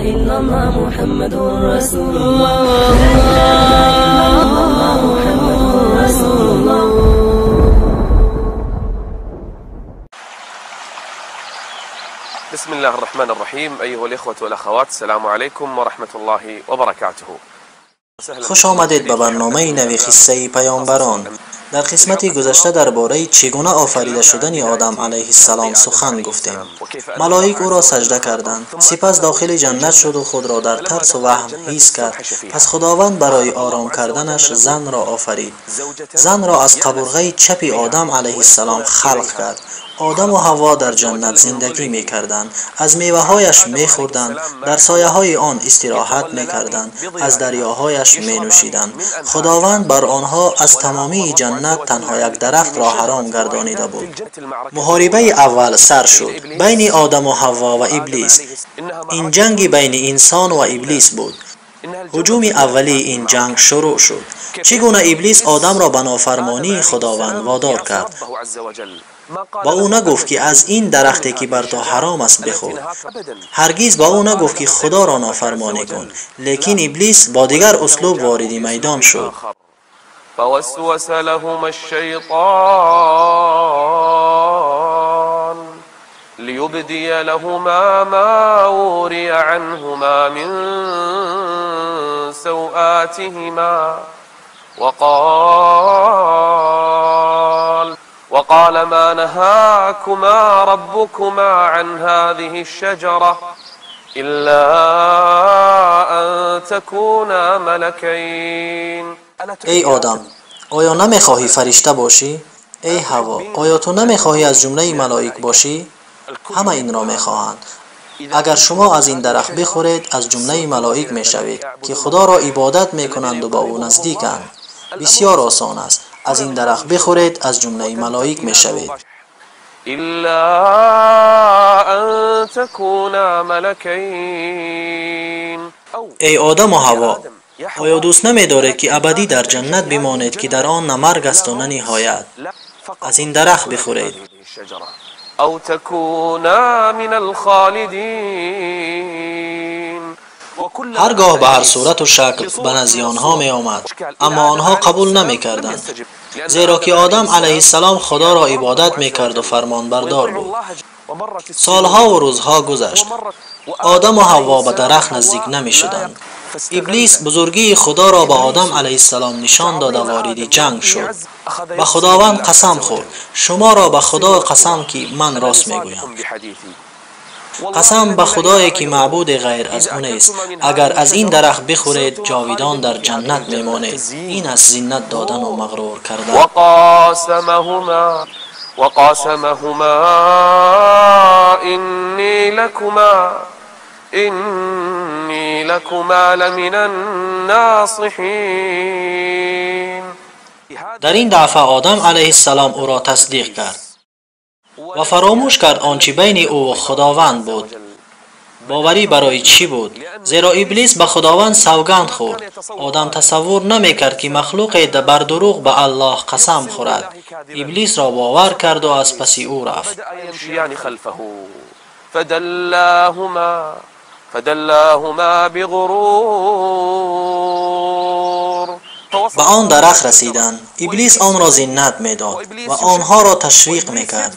إلا الله محمد رسول الله. لا إله إلا الله محمد رسول الله. بسم الله الرحمن الرحيم. أيها الإخوة والأخوات، السلام عليكم ورحمة الله وبركاته. Хуш омадед ба барномаи нави қиссаи паёмбарон. Дар қисмати гузашта дар бораи чӣ гуна офарида шудани Одам алайҳиссалом сухан гуфтем. Малоик ӯро саҷда карданд, сипас дохили ҷаннат шуду худро дар тарсу ваҳм ҳис кард. Пас Худованд барои ором карданаш занро офарид. Занро аз қабурғаи чапи Одам алайҳиссалом халқ кард. Одаму Ҳавво дар ҷаннат зиндагӣ мекарданд, аз меваҳояш мехӯрданд, дар сояҳои он истироҳат мекарданд, аз дарёҳояш менӯшиданд. Худованд бар онҳо аз тамомии ҷаннат танҳо як дарахтро ҳаром гардонида буд. Муҳорибаи аввал сар шуд байни Одаму Ҳавво ва Иблис. Ин ҷанги байни инсон ва Иблис буд. Ҳуҷуми аввалии ин ҷанг шурӯъ шуд. Чӣ гуна Иблис Одамро ба нофармонии Худованд водор кард? Ба ӯ нагуфт, ки аз ин дарахте, ки бар ту ҳаром аст, бихӯр. Ҳаргиз ба ӯ нагуфт, ки Худоро нофармонӣ кун. Лекин Иблис бо дигар услуб вориди майдон шуд. فوسوس لهما الشيطان ليبدي لهما ما وري عنهما من سوآتهما وقال ما نهاكما ربكما عن هذه الشجرة إلا أن تكونا ملكين. Эй Одам, оё намехоҳӣ фаришта бошӣ? Эй Ҳаво, оё ту намехоҳӣ аз ҷумлаи малоик бошӣ? Ҳама инро мехоҳанд. Агар шумо аз ин дарахт бихӯред, аз ҷумлаи малоик мешавед, ки Худоро ибодат мекунанду ба ӯ наздиканд. Бисёр осон аст. Аз ин дарахт бихӯред, аз ҷумлаи малоик мешавед. إلا أن تكونا ملكين. Эй Одаму Ҳаво, оё дӯст намедоред, ки абадӣ дар ҷаннат бимонед, ки дар он на марг асту на ниҳоят? Аз ин дарахт бихӯред. أو تكونا من الخالدين. Ҳар гоҳ ба ҳар сурату шакл ба назди онҳо меомад, аммо онҳо қабул намекарданд, зеро ки Одам алайҳиссалом Худоро ибодат мекарду фармонбардор буд. Солҳову рӯзҳо гузашт. Одаму Ҳавво ба дарахт наздик намешуданд. Иблис бузургии Худоро ба Одам алайҳиссалом нишон дода вориди ҷанг шуд. Ба Худованд қасам хӯрд: шуморо ба Худо қасам, ки ман рост мегӯям. Қасам ба Худое, ки маъбуде ғайр аз ӯ нест. Агар аз ин дарахт бихӯред, ҷовидон дар ҷаннат мемонед. Ин аст зиннат додану мағрур кардан. وقاسمهما إني لكما لمن الناصحين. Дар ин дафъа Одам алайҳиссалом ӯро тасдиқ кард ва фаромӯш кард он чӣ байни ӯ ва Худованд буд. Боварӣ барои чӣ буд? Зеро Иблис ба Худованд савганд хӯрд. Одам тасаввур намекард, ки махлуқе бар дурӯғ ба Аллоҳ қасам хӯрад. Иблисро бовар карду аз паси ӯ рафт. بدأ يمشيان خلفه فدلاهما بغرور. Ба он дарахт расиданд. Иблис онро зиннат медод ва онҳоро ташвиқ мекард.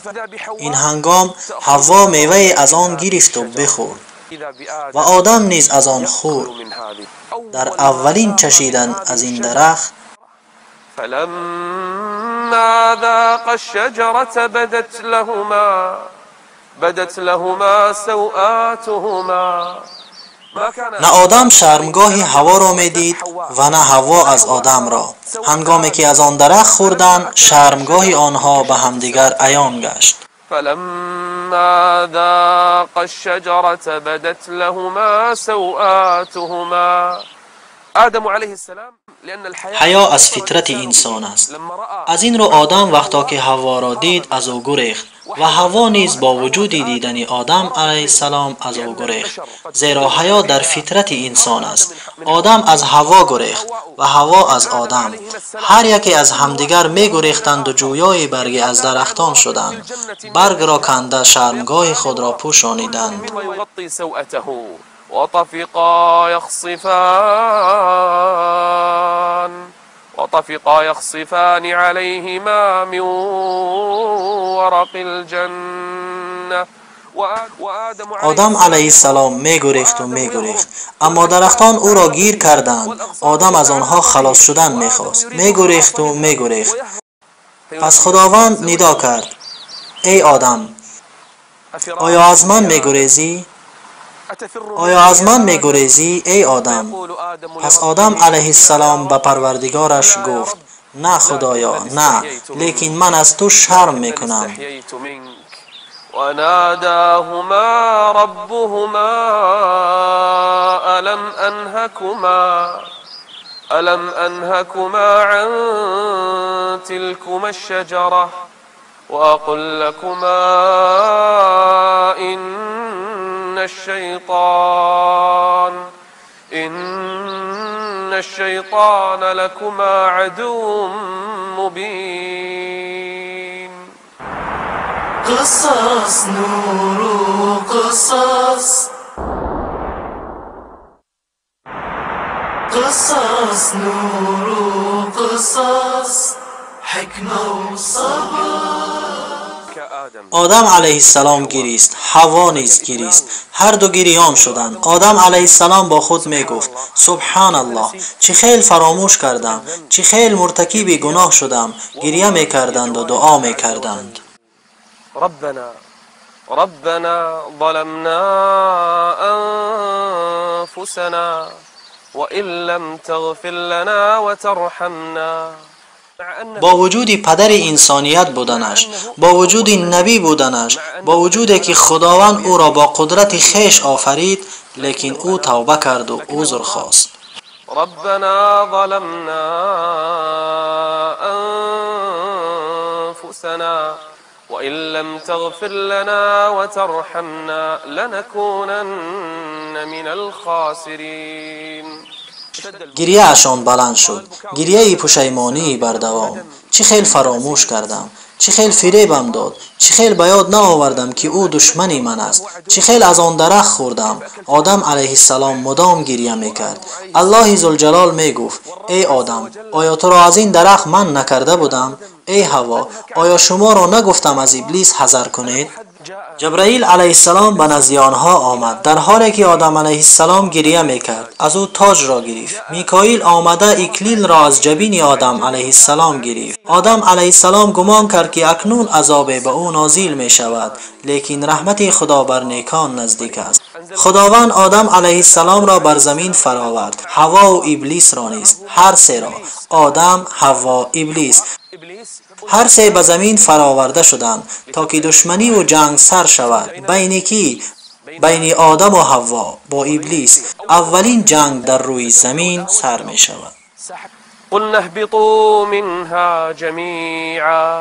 Ин ҳангом Ҳавво мевае аз он гирифту бихӯрд ва Одам низ аз он хӯрд. Дар аввалин чашидан аз ин дарахт فلما ذاقا الشجرة بدت لهما سوآتهما ما كان На Одам шармгоҳи Ҳаворо медид ва на Ҳавво аз Одамро. Ҳангоме ки аз он дарахт хӯрданд, шармгоҳи онҳо ба ҳамдигар аён гашт. فلما ذاقا الشجرة بدت لهما سوآتهما. آدم عليه السلام لأن الحياء Ҳаё аз фитрати инсон аст. Аз ин рӯ Одам вақто ки Ҳавворо дид, аз ӯ гурехт ва Ҳавво низ бо вуҷуди дидани Одам алайҳиссалом аз ӯ гурехт, зеро ҳаё дар фитрати инсон аст. Одам аз Ҳавво гурехт ва Ҳавво аз Одам. Ҳар яке аз ҳамдигар мегурехтанду ҷӯёи барге аз дарахтон шуданд. Баргро канда, шармгоҳи худро пӯшониданд. ويغطي سوءته. وطفقا يخصفان عليهما من ورق الجنة. Одам алайҳиссалом мегурехту мегурехт, аммо дарахтон ӯро гир карданд. Одам аз онҳо халос шудан мехост, мегурехту мегурехт. Пас Худованд нидо кард: эй Одам, оё аз ман мегурезӣ? Оё аз ман мегурезӣ, эй Одам? Пас Одам алайҳиссалом ба Парвардигораш гуфт: на, Худоё, на, лекин ман аз ту шарм мекунам. وناداهما ربهما ألم أنهكما عن تلكما الشجرة وأقل لكما إن الشيطان لكما عدو مبين. قصص نور قصص، قصص نور قصص، حكمة وصبر. Одам алайҳиссалом гирист, Ҳавво низ гирист. Ҳар ду гириён шуданд. Одам алайҳиссалом бо худ мегуфт: Субҳаналлоҳ, чӣ хел фаромӯш кардам, чӣ хел муртакиби гуноҳ шудам. Гирия мекарданду дуо мекарданд. ربنا ظلمنا أنفسنا وإن لم تغفر لنا وترحمنا. Бо вуҷуди падари инсоният буданаш, бо вуҷуди набӣ буданаш, бо вуҷуде ки Худованд ӯро бо қудрати хеш офарид, лекин ӯ тавба карду узр хост. ربنا ظلمنا أنفسنا وإن لم تغفر لنا وترحمنا لنكونن من الخاسرين. Гирияашон баланд шуд, гирияи пушаймонии бардавом. Чӣ хел фаромӯш кардам, чӣ хел фиребам дод, чӣ хел ба ёд наовардам, ки ӯ душмани ман аст, чӣ хел аз он дарахт хӯрдам. Одам алайҳиссалом мудом гирия мекард. Аллоҳи зулҷалол мегуфт: эй Одам, оё туро аз ин дарахт ман накарда будам? Эй Ҳавво, оё шуморо нагуфтам аз Иблис ҳазар кунед? Ҷабраил алайҳиссалом ба назди онҳо омад, дар ҳоле ки Одам алайҳиссалом гирия мекард. Аз ӯ тоҷро гирифт. Микоил омада иклилро аз ҷабини Одам алайҳиссалом гирифт. Одам алайҳиссалом гумон кард, ки акнун азобе ба ӯ нозил мешавад, лекин раҳмати Худо бар некон наздик аст. Худованд Одам алайҳиссаломро бар замин фаровард, Ҳаввоу Иблисро низ, ҳар серо: Одам, Ҳавво, Иблис. Ҳар се ба замин фароварда шуданд, то ки душманиву ҷанг сар шавад. Байни кӣ? Байни Одаму Ҳавво бо Иблис. Аввалин ҷанг дар рӯи замин сар мешавад. قلنا اهبطوا منها جميعا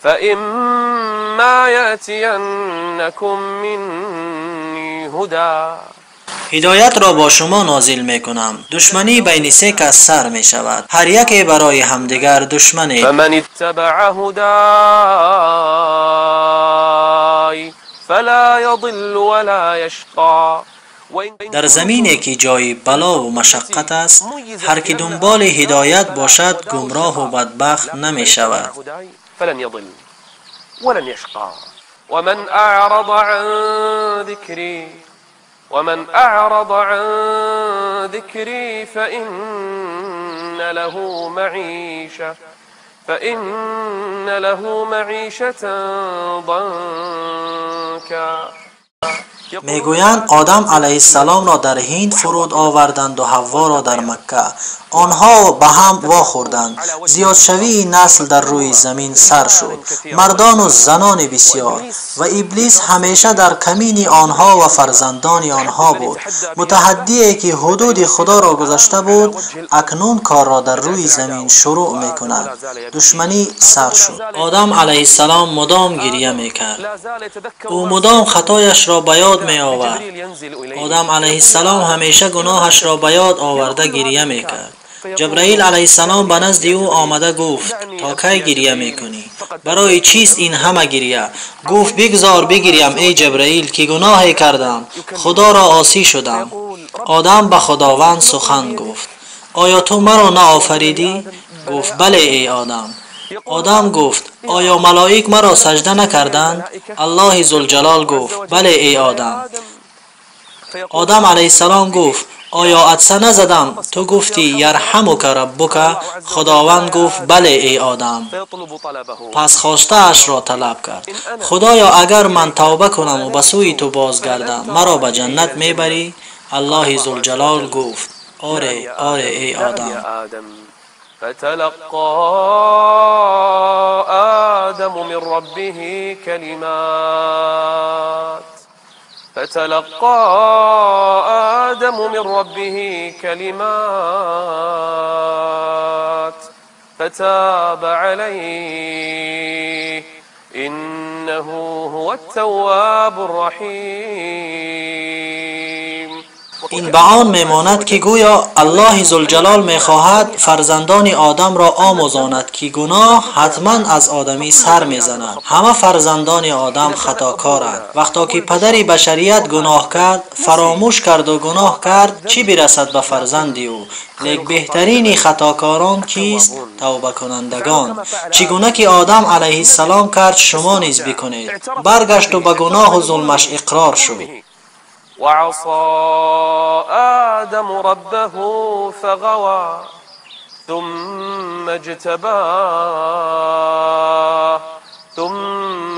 فإما يأتينكم مني هدى. Ҳидоятро бо шумо нозил мекунам. Душманӣ байни се кас сар мешавад, ҳар яке барои ҳамдигар душмане. فمن اتبع هداي فلا يضل ولا يشقى. Дар замине ки ҷои балову машаққат аст, ҳар ки дунболи ҳидоят бошад, гумроҳу бадбахт намешавад. فلن يضل ولن يشقى. ومن أعرض عن ذكري ومن أعرض عن ذكري فإن له معيشة ضنكا. Мегӯянд, Одам алайҳиссаломро дар Ҳинд фуруд оварданду Ҳавворо дар Макка. Онҳо ба ҳам вохӯрданд. Зиёдшавии насл дар рӯи замин сар шуд, мардону занони бисёр, ва Иблис ҳамеша дар камини онҳо ва фарзандони онҳо буд. Мутаҳаддие ки ҳудуди Худоро гузашта буд, акнун корро дар рӯи замин шурӯъ мекунад. Душманӣ сар шуд. Одам алайҳиссалом мудом гирия мекард. Ӯ мудом хатояшро ба ёд меовард. Одам алайҳиссалом ҳамеша гуноҳашро ба ёд оварда гирия мекард. Ҷабраил алайҳиссалом ба назди ӯ омада гуфт: то кай гиря мекунӣ? Барои чист ин ҳама гиря? Гуфт: бигзор бигирям, эй Ҷабраил, ки гуноҳе кардам, Худоро осӣ шудам. Одам ба Худованд сухан гуфт: оё ту маро наофаридӣ? Гуфт: бале, эй Одам. Одам гуфт: оё малоик маро сажда накарданд? Аллоҳи Зулҷалол гуфт: бале, эй Одам. Одам алайҳиссалом гуфт: оё атса назадам? Ту гуфтӣ: ярҳамука раббука. Худованд гуфт: бале, эй Одам. Пас хостаашро талаб кард: Худоё, агар ман тавба кунаму ба сӯи ту бозгардам, маро ба ҷаннат мебарӣ? Аллоҳи Зулҷалол гуфт: оре, оре, эй Одам. فتلقى آدم من ربه كلمات فتلقى آدم من ربه كلمات فتاب عليه إنه هو التواب الرحيم. Ин ба он мемонад, ки гӯё Аллоҳи Зулҷалол мехоҳад фарзандони Одамро омӯзонад, ки гуноҳ ҳатман аз одамӣ сар мезанад. Ҳама фарзандони Одам хатокоранд. Вақто ки падари башарият гуноҳ кард, фаромӯш карду гуноҳ кард, чӣ бирасад ба фарзанди ӯ? Лек беҳтарини хатокорон кист? Тавбакунандагон. Чӣ гуна ки Одам алайҳиссалом кард, шумо низ бикунед. Баргашту ба гуноҳу зулмаш иқрор шуд. وعصى آدم ربه فغوى ثم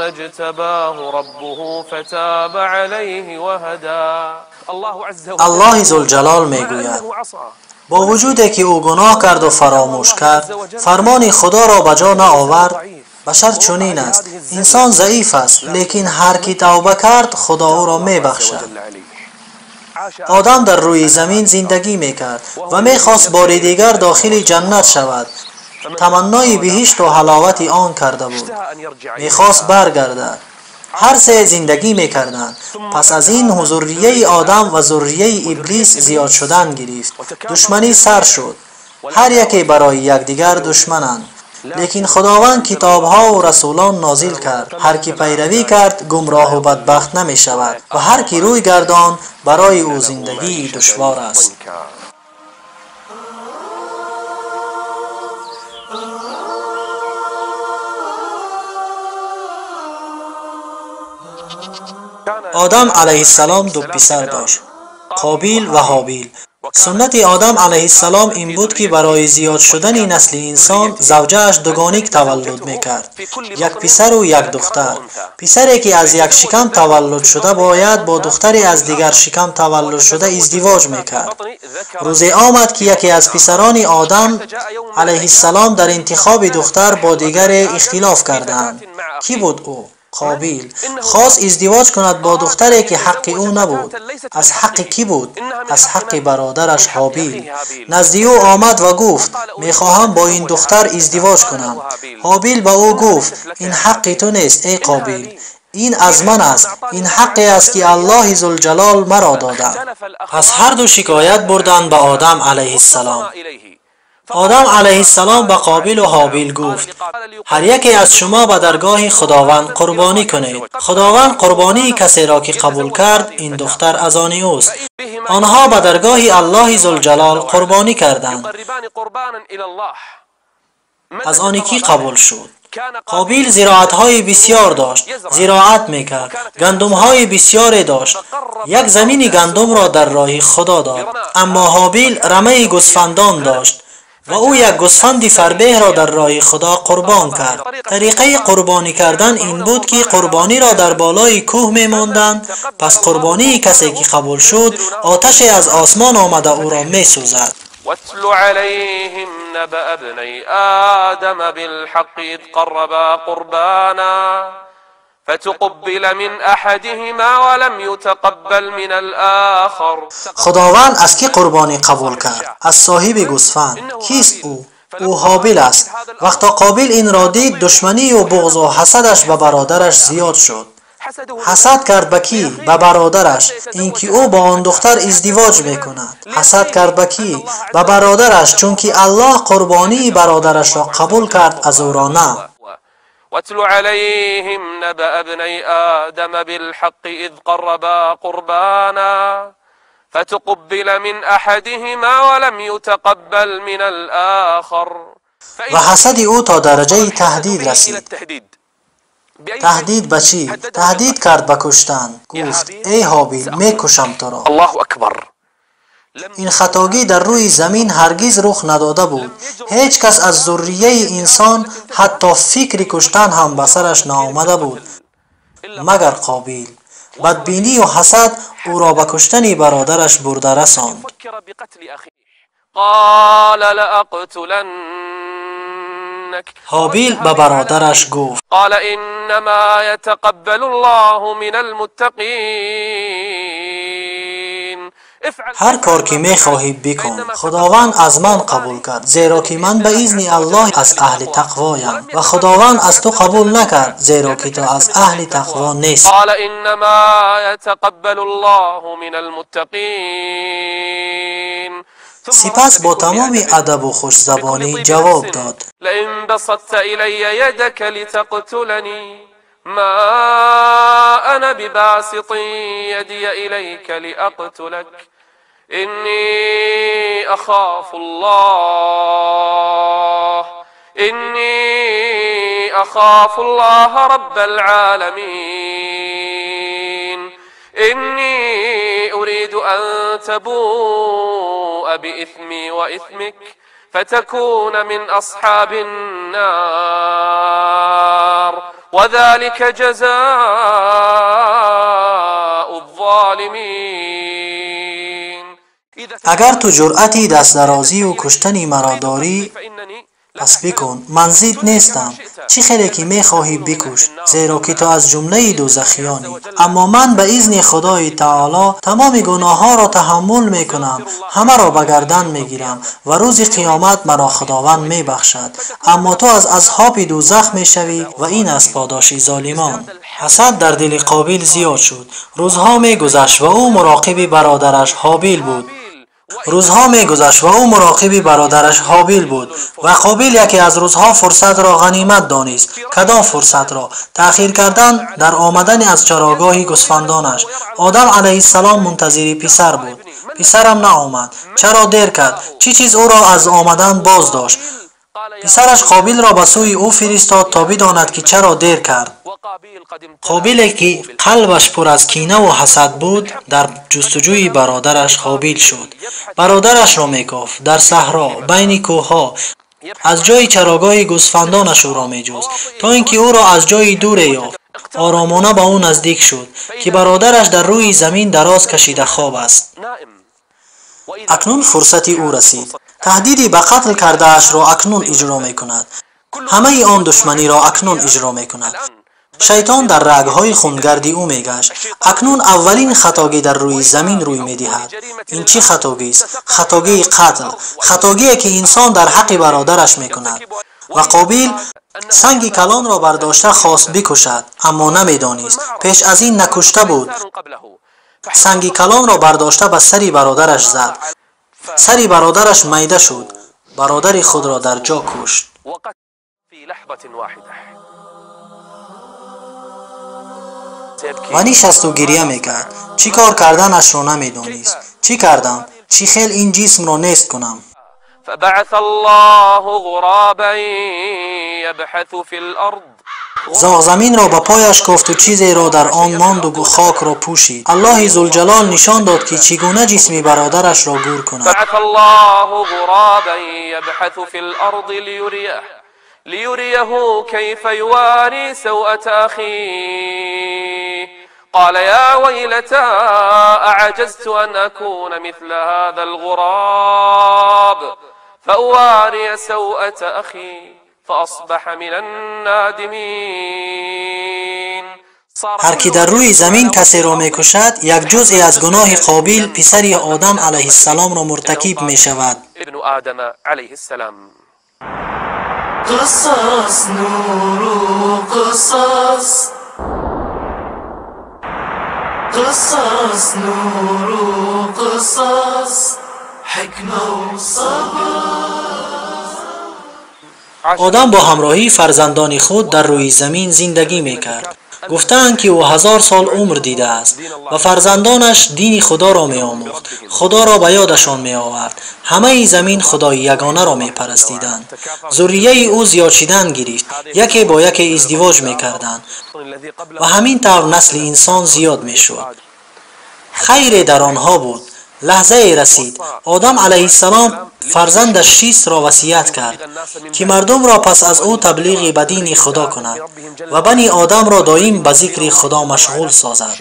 اجتباه ربه فتاب عليه وهدى. Аллоҳи Зулҷалол мегӯяд: бо вуҷуде ки ӯ гуноҳ карду фаромӯш кард, фармони Худоро ба ҷо наовард. Башар чунин аст, инсон заиф аст, лекин ҳар ки тавба кард, Худо ӯро мебахшад. Одам дар рӯи замин зиндагӣ мекард ва мехост бори дигар дохили ҷаннат шавад. Таманнои биҳишту ҳаловати он карда буд, мехост баргардад. Ҳар се зиндагӣ мекарданд. Пас аз ин зуррияи Одам ва зуррияи Иблис зиёд шудан гирифт. Душманӣ сар шуд. Ҳар яке барои якдигар душмананд. Лекин Худованд китобҳову расулон нозил кард. Ҳар ки пайравӣ кард, гумроҳу бадбахт намешавад ва ҳар ки рӯй гардон, барои ӯ зиндагии душвор аст. Одам алайҳиссалом ду писар дошт: Қобил ва Ҳобил. Суннати Одам алайҳиссалом ин буд, ки барои зиёд шудани насли инсон завҷааш дугоник таваллуд мекард: як писару як духтар. Писаре, ки аз як шикам таваллуд шуда, бояд бо духтаре аз дигар шикам таваллуд шуда издивоҷ мекард. Рӯзе омад, ки яке аз писарони Одам алайҳиссалом дар интихоби духтар бо дигаре ихтилоф карданд. Кӣ буд ӯ? Қобил. Хост издивоҷ кунад бо духтаре, ки ҳаққи ӯ набуд. Аз ҳаққи кӣ буд? Аз ҳаққи бародараш Ҳобил. Назди ӯ омад ва гуфт: мехоҳам бо ин духтар издивоҷ кунам. Ҳобил ба ӯ гуфт: ин ҳаққи ту нест, эй Қобил, ин аз ман аст, ин ҳаққе аст, ки Аллоҳи Зулҷалол маро дода. Пас ҳарду шикоят бурданд ба Одам алайҳиссалом. Одам алайҳиссалом ба Қобилу Ҳобил гуфт: ҳар яке аз шумо ба даргоҳи Худованд қурбонӣ кунед. Худованд қурбонии касеро, ки қабул кард, ин духтар аз они ӯст. Онҳо ба даргоҳи Аллоҳи Зулҷалол қурбонӣ карданд. Аз они кӣ қабул шуд? Қобил зироатҳои бисёр дошт, зироат мекард, гандумҳои бисёре дошт. Як замини гандумро дар роҳи Худо дод. Аммо Ҳобил рамаи гӯсфандон дошт ва ӯ як гӯсфанди фарбеҳро дар роҳи Худо қурбон кард. Тариқаи қурбонӣ кардан ин буд, ки қурбониро дар болои кӯҳ мемонданд. Пас қурбонии касе, ки қабул шуд, оташе аз осмон омада ӯро месӯзад. واتل عليهم نبأ ابني آدم بالحق إذ قربا قربانا فتقبل من أحدهما ولم يتقبل من الآخر. Худованд аз кӣ қурбонӣ қабул кард? Аз соҳиби гӯсфанд. Кист ӯ? Ӯ Ҳобил аст. Вақто Қобил инро дид, душманию буғзу ҳасадаш ба бародараш зиёд шуд. Ҳасад кард ба кӣ? Ба бародараш, ин ки ӯ бо он духтар издивоҷ мекунад. Ҳасад кард ба кӣ? Ба бародараш, чунки Аллоҳ қурбонии бародарашро қабул кард, аз ӯро на. واتل عليهم نبأ ابني آدم بالحق إذ قربا قربانا فتقبل من أحدهما ولم يتقبل من الآخر. ва ҳасади ӯ то дараҷаи таҳдид расид. Таҳдид ба чӣ? Таҳдид кард ба куштан. Гуфт: эй Ҳобил, мекушам туро. الله أكبر. Ин хатогӣ дар рӯи замин ҳаргиз рух надода буд. Ҳеҷ кас аз зуррияи инсон ҳатто фикри куштан ҳам ба сараш наомада буд, магар Қобил. Бадбинию ҳасад ӯро ба куштани бародараш бурда расонд. فكر بقتل أخيه قال لأقتلنك. Ҳобил ба бародараш гуфт: قال إنما يتقبل الله من المتقين. افعل Ҳар кор ки мехоҳӣ бикун, Худованд аз ман қабул кард, зеро ки ман ба изни Аллоҳ аз аҳли тақвоям, ва Худованд аз ту қабул накард, зеро ки ту аз аҳли тақво нестӣ. قال إنما يتقبل الله من المتقين. Сипас бо тамоми адабу хушзабонӣ ҷавоб дод: لئن بسطت إلي يدك لتقتلني ما أنا بباسط يدي إليك لأقتلك إني أخاف الله إني أخاف الله رب العالمين. إني أريد أن تبوء بإثمي وإثمك فتكون من أصحاب النار وذلك جزاء الظالمين. Агар ту ҷуръати дастдарозию куштани маро дорӣ, فإنني пас бикун, ман зид нестам. Чӣ хеле ки мехоҳӣ бикуш, зеро ки ту аз ҷумлаи дӯзахиёнӣ. Аммо ман ба изни Худои Таоло тамоми гуноҳҳоро таҳаммул мекунам, ҳамаро ба гардан мегирам ва рӯзи қиёмат маро Худованд мебахшад. Аммо ту аз асҳоби дӯзах мешавӣ ва ин аст подоши золимон. Ҳасад дар дили Қобил зиёд шуд. Рӯзҳо мегузашт ва ӯ муроқиби бародараш Ҳобил буд. Рӯзҳо мегузашт ва ӯ муроқиби бародараш Ҳобил буд. Ва Қобил яке аз рӯзҳо фурсатро ғанимат донист. Кадом фурсатро? Таъхир кардан дар омадани аз чарогоҳи гӯсфандонаш. Одам алайҳиссалом мунтазири писар буд. Писарам наомад. Чаро дер кард? Чӣ чиз ӯро аз омадан боз дошт? Писараш Қобилро ба сӯи ӯ фиристод, то бидонад, ки чаро дер кард. وقابيل قد امتلأ Қобиле ки қалбаш пур аз кинаву ҳасад буд, дар ҷустуҷӯи бародараш Ҳобил шуд. Бародарашро мекофт дар саҳро, байни кӯҳҳо, аз ҷои чарогоҳи гӯсфандонаш ӯро меҷуст, то ин ки ӯро аз ҷои дуре ёфт. Оромона ба ӯ наздик шуд, ки бародараш дар рӯи замин дароз кашида хоб аст. نائم. Акнун фурсати ӯ расид. Таҳдиди ба қатл кардаашро акнун иҷро мекунад. Ҳамаи он душманиро акнун иҷро мекунад. Шайтон дар рагҳои хунгарди ӯ мегашт. Акнун аввалин хатогӣ дар рӯи замин рӯй медиҳад. Ин чӣ хатогист? Хатогии қатл, хатогие ки инсон дар ҳаққи бародараш мекунад. Ва Қобил санги калонро бардошта хост бикушад, аммо намедонист, пеш аз ин накушта буд. قبله Санги калонро бардошта ба сари бародараш зад. Сари бародараш майда шуд. Бародари худро дар ҷо кушт. وقتل في لحظة واحدة. Ва нишасту гирья мекард. Чӣ кор карданашро намедонист. Чӣ кардам? Чӣ хел ин ҷисмро нест кунам? فبعث الله غرابا يبحث في الأرض. Зоғзаминро ба пояш кофту чизеро дар он монду хокро пӯшид. Аллоҳи Зулҷалол нишон дод, ки чӣ гуна ҷисми бародарашро гур кунад. بعث الله غرابا يبحث في الأرض ليريه كيف يواري سوءة أخيه. قال يا ويلتى أعجزت أن أكون مثل هذا الغراب فأواري سوءة أخي فأصبح من النادمين. Ҳар ки дар рӯи замин касеро мекушад, як ҷузъе аз гуноҳи Қобил, писари Одам алайҳиссаломро муртакиб мешавад. ابن آدم عليه السلام. قصص نور قصص. قصص نور وقصص حكمة وصبر. Одам бо ҳамроҳии фарзандони худ дар рӯи замин зиндагӣ мекард. Гуфтаанд, ки ӯ 1000 сол умр дидааст ва фарзандонаш дини Худоро меомӯхт, Худоро ба ёдашон меовард. Ҳамаи замин Худои ягонаро мепарастиданд. Зуррияи ӯ зиёд шидан гирифт, яке бо яке издивоҷ мекарданд ва ҳамин тавр насли инсон зиёд мешуд. Хайре дар онҳо буд. Лаҳзае расид, Одам алайҳиссалом фарзандаш Шисро васият кард, ки мардумро пас аз ӯ таблиғи ба дини Худо кунад ва бани Одамро доим ба зикри Худо машғул созад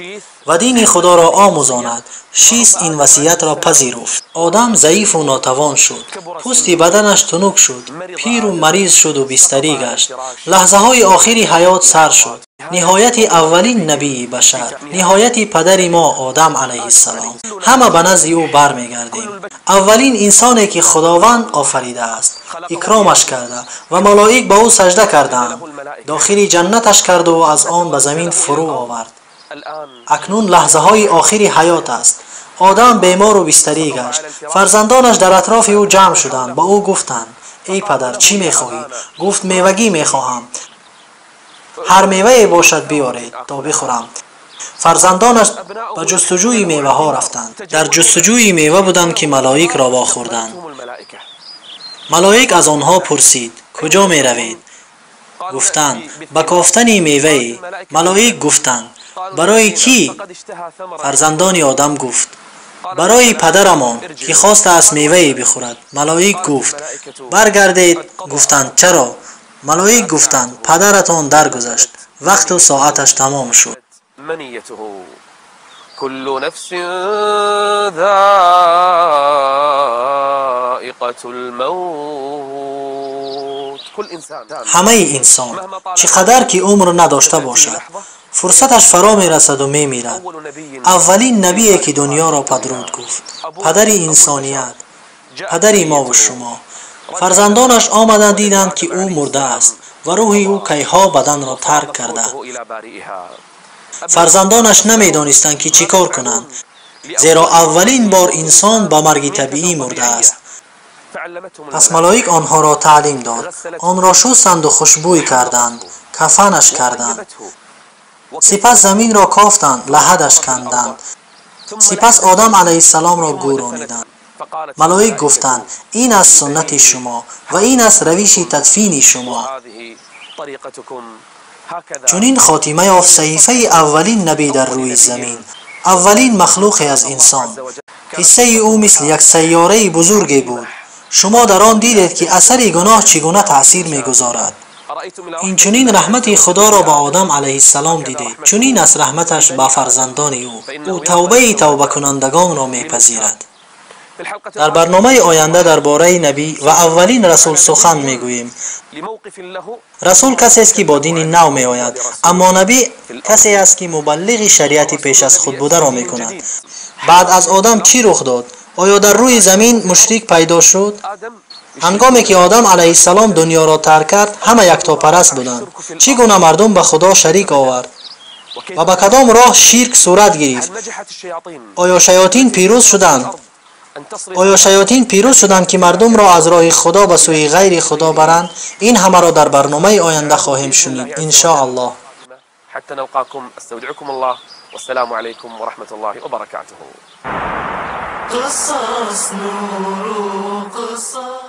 ва дини Худоро омӯзонад. Шис ин васиятро пазируфт. Одам заифу нотавон шуд, пӯсти баданаш тунук шуд, пиру мариз шуду бистарӣ гашт. Лаҳзаҳои охири ҳаёт сар шуд. Ниҳояти аввалин набии башар, ниҳояти падари мо Одам алайҳиссалом. Ҳама ба назди ӯ бармегардем. Аввалин инсоне ки Худованд офаридааст, икромаш карда ва малоик ба ӯ сажда карданд, дохили ҷаннаташ карду аз он ба замин фурӯ овард. Акнун лаҳзаҳои охири ҳаёт аст. Одам бемору бистарӣ гашт. Фарзандонаш дар атрофи ӯ ҷамъ шуданд, ба ӯ гуфтанд: эй падар, чӣ мехоҳӣ? Гуфт: мевагӣ мехоҳам. Ҳар мевае бошад биёред то бихӯрам. Фарзандонаш ба ҷустуҷӯи меваҳо рафтанд. Дар ҷустуҷӯи мева буданд, ки малоикро вохӯрданд. Малоик аз онҳо пурсид: куҷо меравед? Гуфтанд: ба кофтани мевае. Малоик гуфтанд: барои кӣ? Фарзандони Одам гуфт: барои падарамон, ки хостааст мевае бихӯрад. Малоик гуфт: баргардед. Гуфтанд: чаро? Малоик гуфтанд: падаратон даргузашт, вақту соаташ тамом шуд. كل نفس ذائقة الموت. كل إنسان Ҳамаи инсон, чӣ қадар ки умр надошта бошад, фурсаташ фаро мерасаду мемирад. Аввалин набие ки дунёро падруд гуфт, падари инсоният, падари мову шумо. Фарзандонаш омаданд, диданд, ки ӯ мурдааст ва рӯҳи ӯ кайҳо баданро тарк карда. Фарзандонаш намедонистанд, ки чӣ кор кунанд, зеро аввалин бор инсон ба марги табиӣ мурдааст. Пас малоик онҳоро таълим дод. Онро шустанду хушбӯй карданд, кафанаш карданд. Сипас заминро кофтанд, лаҳадаш канданд. Сипас Одам алайҳиссаломро гӯрониданд. Малоик гуфтанд: ин аст суннати шумо ва ин аст равиши тадфини шумо. Чунин хотима ёфт саҳифаи аввалин набӣ дар рӯи замин, аввалин махлуқе аз инсон. Қиссаи ӯ мисли як сайёраи бузурге буд. Шумо дар он дидед, ки асари гуноҳ чӣ гуна таъсир мегузорад. Инчунин раҳмати Худоро ба Одам алайҳиссалом дидед. Чунин аст раҳматаш ба фарзандони ӯ. Ӯ тавбаи тавбакунандагонро мепазирад. Дар барномаи оянда дар бораи набӣ ва аввалин расул сухан мегӯем. Расул касест, ки бо дини нав меояд, аммо набӣ касе аст, ки мубаллиғи шариати пеш аз худ бударо мекунад. Баъд аз Одам чӣ рух дод? Оё дар рӯи замин мушрик пайдо шуд? Ҳангоме ки Одам алайҳиссалом дунёро тарк кард, ҳама яктопараст буданд. Чӣ гуна мардум ба Худо шарик овард ва ба кадом роҳ ширк сурат гирифт? Оё шаётин пирӯз шуданд? Оё шаётин пирӯз шуданд, ки мардумро аз роҳи Худо ба сӯи ғайри Худо баранд? Ин ҳамаро дар барномаи оянда хоҳем шунид, иншоаллоҳ. حتى نلقاكم استودعكم الله والسلام عليكم ورحمة الله وبركاته. قصص نور وقصص.